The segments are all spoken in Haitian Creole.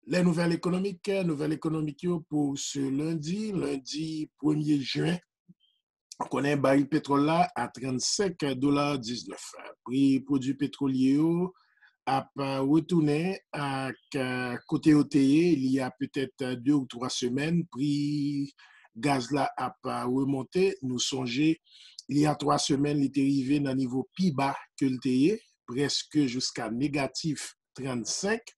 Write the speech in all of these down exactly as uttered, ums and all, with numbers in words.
Les nouvelles économiques, nouvèl ekonomik yo pou se lendi, lendi premye jen. Ou konnen baril petwòl la a trannsenk dola diznèf. Pri pwodui petwolye yo ap retounen ak kote yo te ye li a petèt de ou twa semèn. Pri gaz la ap remonte. Nou sonje, li a twa semèn, li te rive nan nivo pi ba ke l te ye, prèske jiska negatif trannsenk.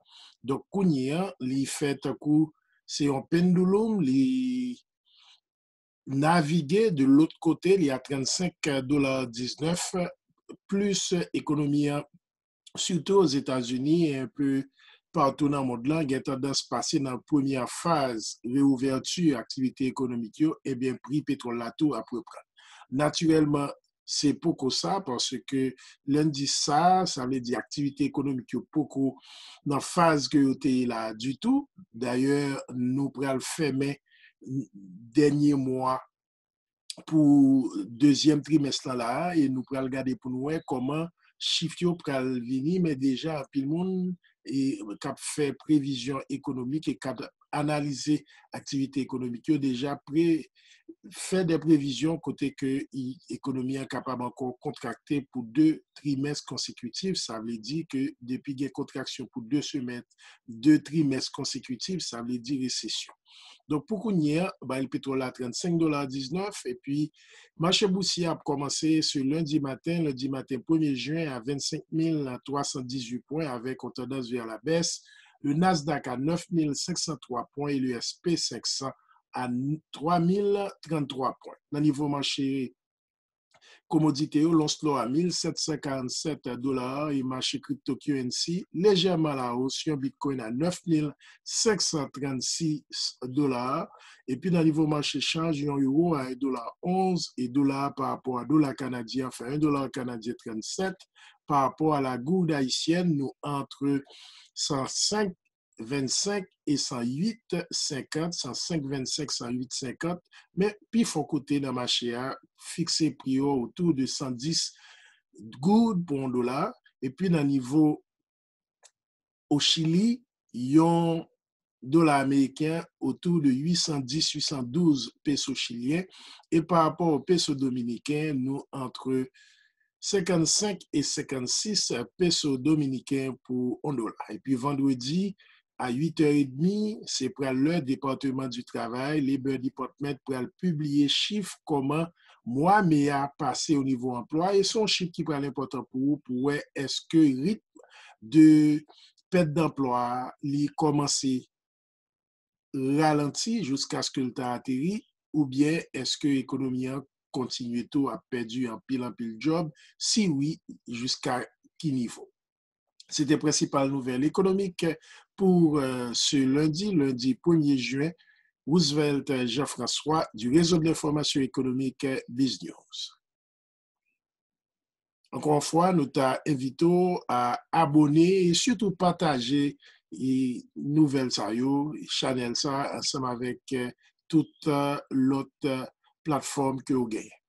Donk, kounye a, li fè tankou se yon pendulum, li navige de lòt kote, li a trannsenk dola diznèf, plis ekonomi an, sitou Ozetazini e enpe patou nan mond lan, gen tandans pase nan premyè faz reouvèti aktivite ekonomik yo, ebyen, pri petwòl la tou ap reprann. Natirèlman, se poko sa, paske lè n di sa, sa vle di aktivite ekonomik yo poko nan faz ke yo te ye la ditou. Dayè, nou pral fèmen dènye mwa pou dezyèm trimès lan la a, e nou pral gade pou nou wè kòman chif yo pral vini, men deja anpil moun e, k ap fè previzyon ekonomik e k ap analize aktivite ekonomik yo deja pre, fè de previzyon kote ke i- ekonomi an kapab ankò kontrakte pou de trimès konsekitif. Sa vle di ke depi gen kontraksyon pou de semèn, de trimès konsekitif, sa vle di resesyon. Donk, pou kounye a, baril petwòl la trannsenk dola diznèf, epi mache bousye ap kòmanse se lendi maten, lendi maten premye jen a vennsenk mil twa san dizuit pwen, avèk yon tandans vè la bès. Le Nasdaq a nèf mil senk san twa pwen e le S P senk san a twa mil tranntwa pwen. Nan nivo mache komodite yo, lons lò a mil sèt san karannsèt dola e mache cryptocurrency lejèman la os, yon Bitcoin a nèf mil senk san trannsis dola, epi nan nivo mache chanj, yon euro a en dola onz e dola a pa rapò a dola kanadyen, anfen, en dola kanadyen trannsèt, pa rapò a la gourde haïtienne, nou antre san senk vennsenk e san uit senkant, san senk vennsenk, san uit senkant, men pi fò kote nan mache a fikse pri yo otou de san dis goud pou yon dola, epi nan nivo o Chili, yon dola ameriken otou de uit san dis, uit san douz peso chilyen, e pa rapò o peso dominiken, nou antre senkannsenk e senkannsis peso dominiken pou yon dola. Epi vandredi, a uit è edmi, se pral lè Depatman di Travay, Labor Department, pral pibliye chif kòman mwa me a pase o nivo anplwa, e se yon chif ki pral enpòtan pou ou, pou wè èske ritm de pèt danplwa a, li kòmanse ralanti jiskaske l ta ateri, oubyen èske ekonomi an kontinye tou ap pèdi anpil, anpil djòb? Si wi, jiska ki nivo? Se te prensipal nouvèl ekonomik pou, euh, se lendi, lendi premye jen. Roosevelt Jean-François, du réseau de l'information économique, Biz News. Ankò yon fwa, nou ta envite w a abòne e sitou pataje e nouvèl sa yo, chanèl sa, ansanm avèk, eh, tout, eh, lòt, eh, platfòm ke w genyen.